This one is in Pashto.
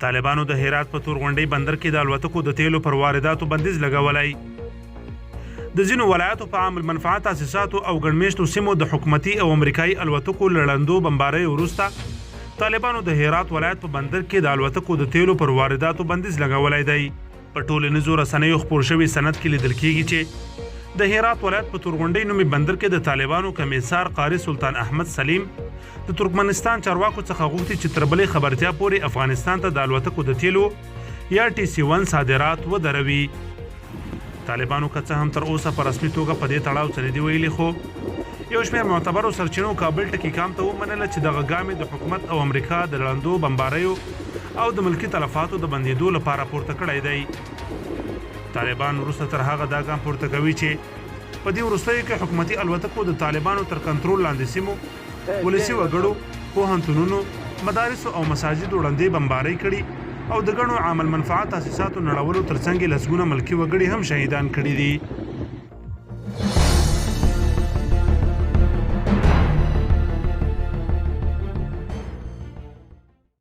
طالبانو د هرات په تورغونډۍ بندر کې د الوتکو د تیلو پر وارداتو بندیز لګولی. د ځینو ولایاتو په عام المنفعه تاسیساتو او ګڼ سیمو د حکومتي او امریکایي الوتکو له ړندو بمباریو وروسته طالبانو د هرات ولایت په بندر کې د الوتکو د تیلو پر وارداتو بندیز لګولی دی. په ټولنیزو رسنیو خپور شوي سند کې لیدل کیږي چې د هرات ولایت په تورغونډۍ نومي بندر کې د طالبانو کمیسار قاري سلطان احمد سلیم د ترکمنستان چارواکو څخه غوښتي چې تر بلې خبرتیا پورې افغانستان ته د الوتکو د تیلو یا ټي سي 1 صادرات ودروي. طالبانو که څه هم تر اوسه په رسمي توګه په دې تړاو څه نه دي ویلي، خو یو شمېر معتبرو سرچینو کابل ټکی کام ته ومنله چې دغه ګام د حکومت او امریکا د ړندو بمباریو او د ملکي تلفاتو د بندېدو لپاره پورته کړی دی. طالبان وروسته تر هغه دا ګام پورته کوي چې په دې وروستیو کې حکومتي الوتکو د طالبانو تر کنترول لاندې سیمو، ولسي وګړو، پوهنتونونو، مدارسو او مساجدو ړندې بمبارۍ کړي او د ګڼو عام المنفعه تاسیساتو نړولو ترڅنګ یې لسګونه ملکي وګړي هم شهیدان کړي دي.